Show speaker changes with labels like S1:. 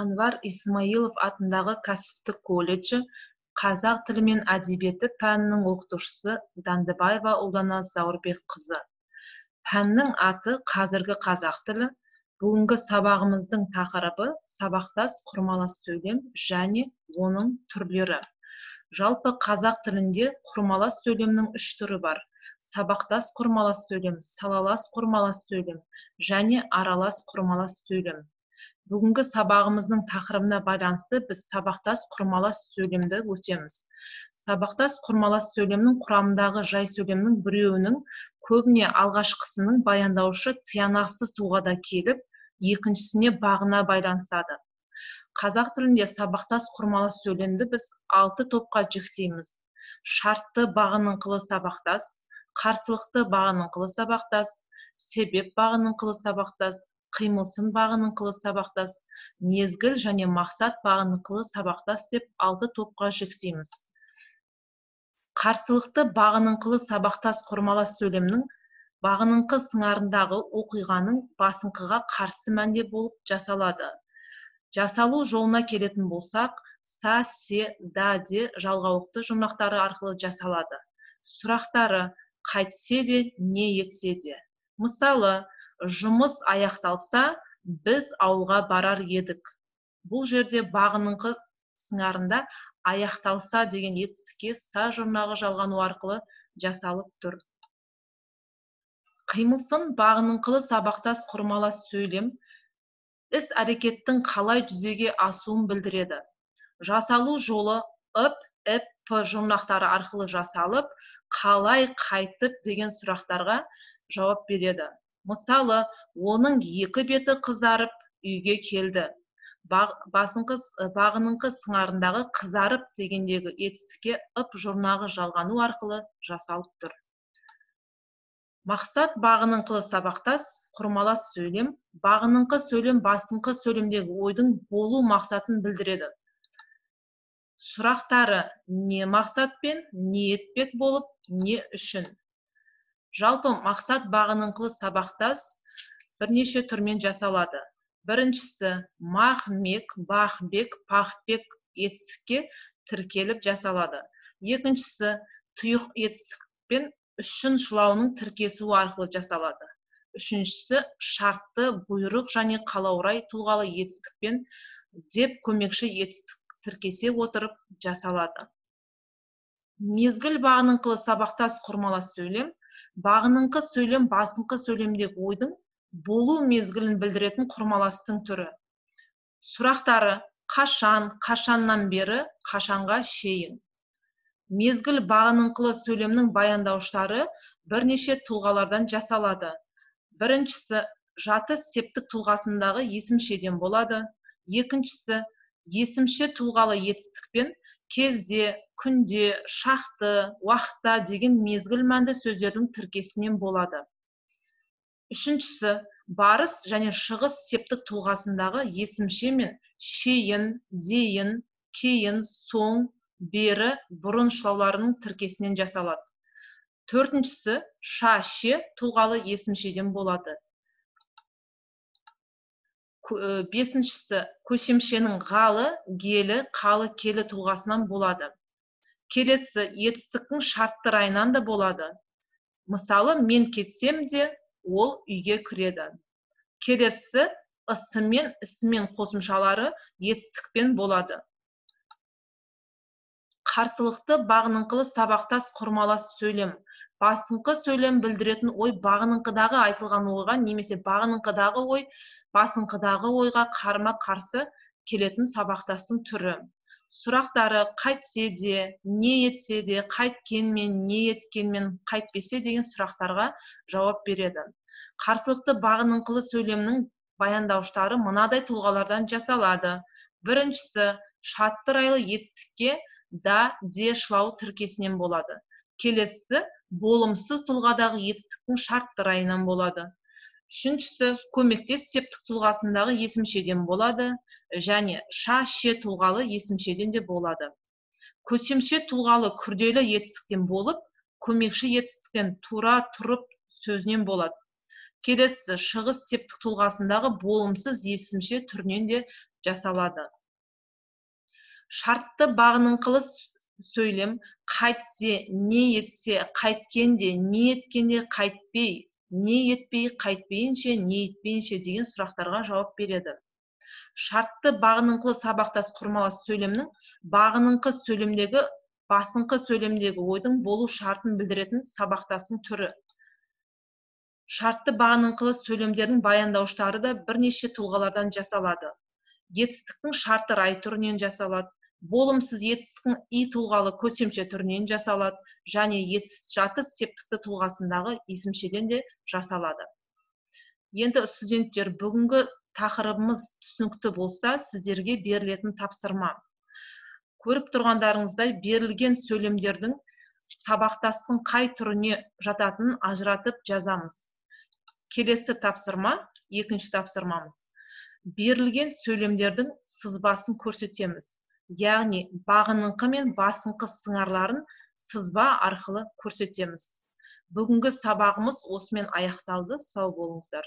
S1: Анвар Исмаилов атындағы кәсіптік колледжі қазақ тілі мен әдебиеті пәнінің оқытушысы Дандыбаева Ұлдана Заурбекқызы. Пәннің аты қазіргі қазақ тілі. Бүгінгі сабағымыздың тақырыбы сабақтас құрмалас сөйлем және оның түрлері. Жалпы қазақ тілінде құрмалас сөйлемнің үш түрі бар. Сабақтас құрмалас сөйлем, салалас құрмалас сөйлем және аралас құрмалас сөйлем. Бүгінгі сабағымыздың тақырыбына байланысты біз сабақтас құрмалас сөйлемді өтеміз. Сабақтас құрмалас сөйлемнің құрамындағы жай сөйлемнің біреуінің, көбіне алғашқысының баяндаушы тиянақсыз тұлғада келіп, екіншісіне бағына байланысады. Қазақ тілінде сабақтас құрмалас сөйлемді біз 6 топқа жіктейміз. Шартты бағыныңқылы сабақтас, қарсылықты бағыныңқылы сабақтас, себеп бағыныңқылы сабақтас, қимылсын бағыныңқылы сабақтас, мезгіл және мақсат бағыныңқылы сабақтас деп 6 топқа жіктейміз. Қарсылықты бағыныңқылы сабақтас құрмалас сөйлемнің бағыныңқы сыңарындағы оқиғаның басыңқыға қарсы мәнде болып жасалады. Жасалу жолына келетін болсақ, са, се, да, де жалғауықты жұрнақтары арқылы жасалады. Сұрақтары қайтсе де, не етсе де. Мысалы, жұмыс аяқталса, біз ауылға барар едік. Бұл жерде бағыныңқы сыңарында аяқталса деген етістікке са жұрнағы жалғану арқылы жасалып тұр. Қимылсын бағыныңқылы сабақтас құрмалас сөйлем іс әрекеттің қалай жүзеге асуын білдіреді. Жасалу жолы ып, іп, п жұрнақтары арқылы жасалып, қалай, қайтып деген сұрақтарға жауап береді. Мысалы, оның екі беті қызарып үйге келді. Бағыныңқы сыңарындағы қызарып дегендегі етістікке ып жұрнағы жалғану арқылы жасалып тұр. Мақсат бағыныңқылы сабақтас құрмалас сөйлем, бағыныңқы сөйлем басыңқы сөйлемдегі ойдың болу мақсатын білдіреді. Сұрақтары не мақсатпен, не етпек болып, не үшін. Жалпы мақсат бағыныңқылы сабақтас бірнеше түрмен жасалады. Біріншісі мақ, мек, бақ, бек, пақ, бек етістікке тіркеліп жасалады. Екіншісі тұйық етістікпен үшін шылауының тіркесуі арқылы жасалады. Үшіншісі шартты, бұйрық және қалаурай тұлғалы етістікпен деп көмекші етістік тіркесе отырып жасалады. Мезгіл бағыныңқылы сабақтас құрмалас сөйлем, бағыныңқы сөйлем басыңқы сөйлемдегі ойдың болу мезгілін білдіретін құрмаластың түрі. Сұрақтары қашан, қашаннан бері, қашанға шейін. Мезгіл бағыныңқылы сөйлемнің баяндауыштары бірнеше тұлғалардан жасалады. Біріншісі жатыс септік тұлғасындағы есімшеден болады. Екіншісі есімше тұлғалы етістікпен кезде, күнде, шақты, уақытта деген мезгіл мәнді сөздердің тіркесінен болады. Үшіншісі барыс және шығыс септік тұлғасындағы есімше мен шейін, дейін, кейін, соң, бері, бұрын шылауларының тіркесінен жасалады. Төртіншісі ша, ше тұлғалы есімшеден болады. Бесіншісі көсемшенің ғалы, гелі, қалы, келі тұлғасынан болады. Келесі етістіктің шартты райынан да болады. Мысалы, мен кетсем де, ол үйге кіреді. Келесі ысымен, ісімен қосымшалары етістікпен болады. Қарсылықты бағыныңқылы сабақтас құрмалас сөйлем. Басыңқы сөйлем білдіретін ой бағыныңқыдағы айтылған ойға немесе бағыныңқыдағы ой басыңқыдағы ойға қарма-қарсы келетін сабақтастың түрі. Сұрақтары қайтсе де, не етсе де, қайткенмен, не еткенмен, қайтпесе деген сұрақтарға жауап береді. Қарсылықты бағыныңқылы сөйлемнің баяндауыштары мынадай тұлғалардан жасалады. Біріншісі шартты райлы етістікке да, де шылау тіркесінен болады. Келесісі болымсыз тұлғадағы етістіктің шартты райынан болады. Үшіншісі көмектес септік тұлғасындағы есімшеден болады және ша, ше тұлғалы есімшеден де болады. Көсемше тұлғалы күрделі етістіктен болып, көмекші етістіктен тура, тұрып сөзінен болады. Келесісі шығыс септік тұлғасындағы болымсыз есімше түрінен де жасалады. Шартты бағыныңқылы сөйлем қайтсе, не етсе, қайткенде, не еткенде, қайтпей, не етпей, қайтпейінше, не етпейінше деген сұрақтарға жауап береді. Шартты бағыныңқылы сабақтас құрмалас сөйлемнің бағыныңқы сөйлемдегі басыңқы сөйлемдегі ойдың болу шартын білдіретін сабақтастың түрі. Шартты бағыныңқылы сөйлемдердің баяндауыштары да бірнеше тұлғалардан жасалады. Етістіктің шарты рай түрінен жасалады, болымсыз етістіктің и тұлғалы көсемше түрінен жасалады және етіс жатыс септікті тұлғасындағы есімшеден де жасалады. Енді, студенттер, бүгінгі тақырыбымыз түсінікті болса, сіздерге берілетін тапсырма. Көріп тұрғандарыңыздай, берілген сөйлемдердің сабақтастың қай түріне жататынын ажыратып жазамыз. Келесі тапсырма, екінші тапсырмамыз. Берілген сөйлемдердің сызбасын көрсетеміз. Яғни бағыныңқы мен басыңқы сыңарларын сызба арқылы көрсетеміз. Бүгінгі сабағымыз осымен аяқталды. Сау болыңыздар.